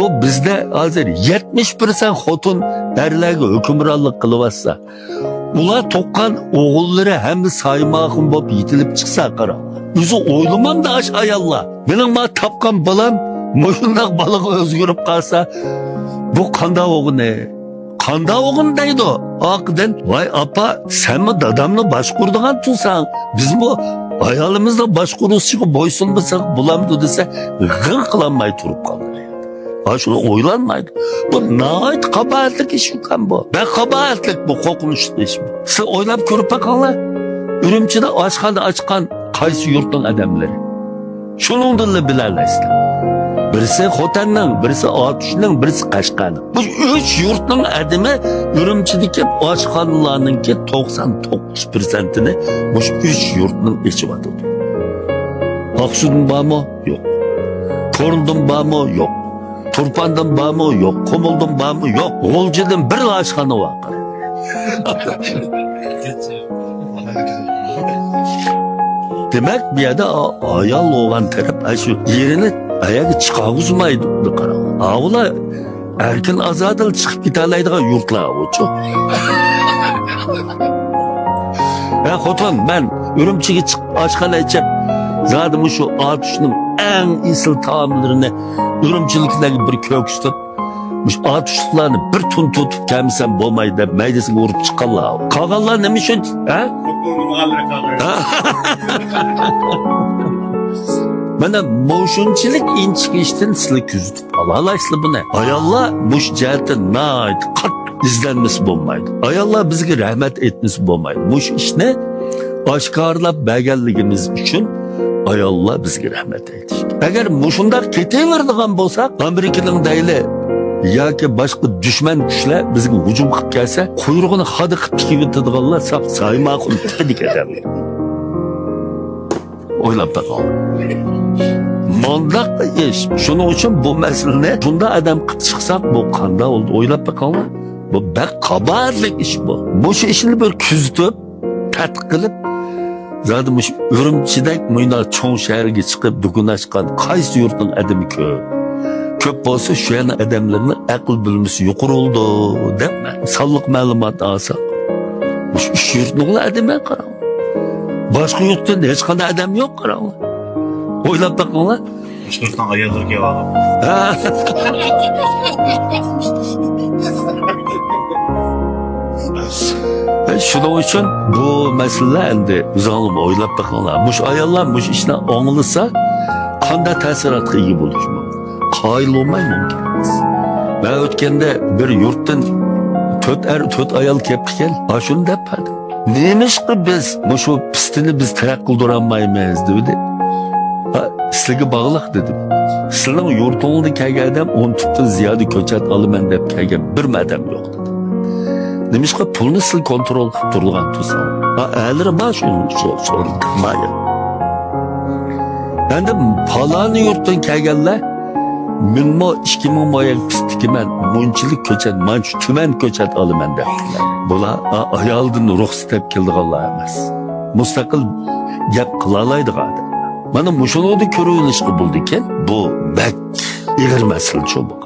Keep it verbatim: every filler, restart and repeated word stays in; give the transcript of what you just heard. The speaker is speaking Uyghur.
بۇ بىزدە ھازىر يەتمىش پىرسەنت خوتۇن ئەرلەرگە ھۆكۈمرانلىق قىلىۋاتسا، ئۇلار تۇغقان ئوغۇللىرى ھەممە سايماخۇن بولۇپ يېتىلىپ چىقسا، قاراڭ. ئۆزى ئويلىمامدۇ ئاش ئاياللار؟ مېنىڭ ما تاپقان بالام مۇشۇنداق بالىغا ئۆزگىرىپ قالسا، بۇ قانداق ئوغۇنى؟ قانداق ئوغۇن دەيدۇ؟ ئارقىدىن، ۋاي ئاپا، سەنمۇ دادامنى باشقۇرىدىغان تۇرساڭ، بىزمۇ ئايالىمىزنىڭ باشقۇرۇشىغا بويسۇنمىساق بولامدۇ دېسە، غىڭ قىلالماي تۇرۇپ قالدى. ئاشۇنى ئويلانمايدۇ. بۇ ناھايىتى قاباھەتلىك ئىش ئۇكام بۇ. بەك قاباھەتلىك بۇ، قورقۇنچلۇق ئىش بۇ. سىز ئويلاپ كۆرۈپ بېقىڭلار. ئۈرۈمچىدە ئاشخانا ئاچقان قايسى يۇرتنىڭ ئادەملىرى؟ شۇنىڭدىنلا بىلەلەيسىلەر. بىرسى خوتەننىڭ، بىرسى ئاتۇشنىڭ، بىرسى قەشقەرنىڭ. بۇ ئۈچ يۇرتنىڭ ئادىمى ئۈرۈمچىدىكى ئاشخانىلارنىڭكى توقسان توققۇز پىرسەنتىنى مۇشۇ ئۈچ يۇرتنىڭ ئېچىۋاتىدۇ. ئاقسۇدىن بارمۇ؟ يوق. كورلىدىن بارمۇ؟ يوق. تۇرپاندىن بارمۇ؟ يوق. قۇمۇلدىن بارمۇ؟ يوق. غۇلجىدىن بىر ئاشخانا بار. دېمەك، بۇ يەردە ئا-، ئايال بولغان تەرەپ ئاشۇ يېرىنى ئاياغى چىقارغۇزمايدۇ. قاراڭ. ئاۋۇلار ئەركىن ئازادىلا چىقىپ كېتەلەيدىغان يۇرتلار ئۇچۇ. ھە، خوتۇن، مەن ئۈرۈمچىگە چىقىپ ئاشخانا ئېچىپ، زادى مۇشۇ ئاتۇشنىڭ ئەڭ ئېسىل تائاملىرىنى ئۈرۈمچىلىكلەرگە بىر كۆرسىتىپ، مۇشۇ ئاتۇشلۇقلارنى بىر تۇنتۇتۇپ كەلمىسەم بولماي دەپ مەيدىسىگە ئۇرۇپ چىققانلار. قالغانلار نېمە ئۈچۈن؟ ھە؟ مانا مۇشۇنچىلىك ئىنچىكە ئىشتىن سىلەر كۆزىتىپ ئالالايسىلەر بۇنى. ئاياللار مۇشۇ جەھەتتە ناھايىتى قاتتىق ئىزدەنمىسە بولمايدۇ. ئاياللار بىزگە رەھمەت ئېيتمىسا بولمايدۇ. مۇشۇ ئىشنى ئاشكارىلاپ بەرگەنلىكىمىز ئۈچۈن ئاياللار بىزگە رەھمەت ئېيتىشى كېرەك. ئەگەر مۇشۇنداق كېتىۋېرىدىغان بولساق، ئامېرىكىنىڭ دەيلى ياكى باشقا دۈشمەن كۈچلەر بىزگە ھۇجۇم قىلىپ كەلسە، قۇيرۇقىنى خادا قىلىپ تىكىۋېتىدىغانلار ساپ سايماخۇن تىپىدىكى ئادەملەر. ئويلاپ بېقىڭلار. مۇنداق ئىش. شۇنىڭ ئۈچۈن بۇ مەسىلىنى شۇنداق ئادەم قىلىپ چىقساق، بۇ قانداق بولدى؟ ئويلاپ بېقىڭلار. بۇ بەك قاباھەتلىك ئىش بۇ. مۇشۇ ئىشنى بىر كۆزىتىپ، تەتقىق قىلىپ، زادى مۇشۇ ئۈرۈمچىدەك مۇنداق چوڭ شەھەرگە چىقىپ دۇكان ئاچقان قايسى يۇرتنىڭ ئادىمى كۆپ؟ كۆپ بولسا، شۇ يەرنىڭ ئادەملىرىنىڭ ئەقىل بۆلمىسى يۇقىرى بولىدۇ دەپ سانلىق مەلۇمات ئالساق، مۇشۇ ئۈچ يۇرتنىڭلا ئادىمى، قاراڭ. باشقا يۇرتتىن ھېچقانداق ئادەم يوق، قاراڭلار. ئويلاپ بېقىڭلار. باشقۇرۇشنىڭ ئاياللىرى كېلىۋالغان. ھە. شۇنىڭ ئۈچۈن بۇ مەسىلىلەر ئەمدى ئۆزۈڭلارمۇ ئويلاپ بېقىڭلار. مۇشۇ ئاياللار مۇشۇ ئىشنى ئاڭلىسا، قانداق تەسىراتقا ئىگە بولۇشى مۇمكىن؟ قايىل بولماي مۇمكىن ئەمەس. مەن ئۆتكەندە بىر يۇرتتىن تۆت ئەر، تۆت ئايال كەپتىكەن. ئاشۇنى دەپ بەردىم. نېمىشقا بىز مۇشۇ پىستىنى بىز تەرەققىي قىلدۇرالمايمىز دېدى. ھا، سىلىگە باغلىق دېدىم. سىلىنىڭ يۇرتۇڭدىن كەلگەن ئادەم ئون پۇتتىن زىيادە كۆچەت ئالىمەن دەپ كەلگەن بىرمۇ ئادەم يوق دېدى. نېمىشقا پۇلنى سىل كونترول قىلىپ تۇرىدىغان تۇرساڭ؟ ھا، ئەرلىرى بار شۇ، شۇ، شۇ، مايا. ئەمدى پالانى يۇرتتىن كەلگەنلەر مىڭمۇ، ئىككى مىڭمۇ يەر پىستىكىمەن، مۇنچىلىك كۆچەت، مانچە تۈمەن كۆچەت ئالىمەن دەپتىلەر. بۇلار ئا-، ئايالدىن رۇخسەت ئېلىپ كېلىدىغانلار ئەمەس. مۇستەقىل گەپ قىلالايدىغان ئادەم. مانا مۇشۇنىڭدا كۆرۈۋېلىشقا بولىدىكەن، بۇ بەك ئېغىر مەسىلە چوقۇم.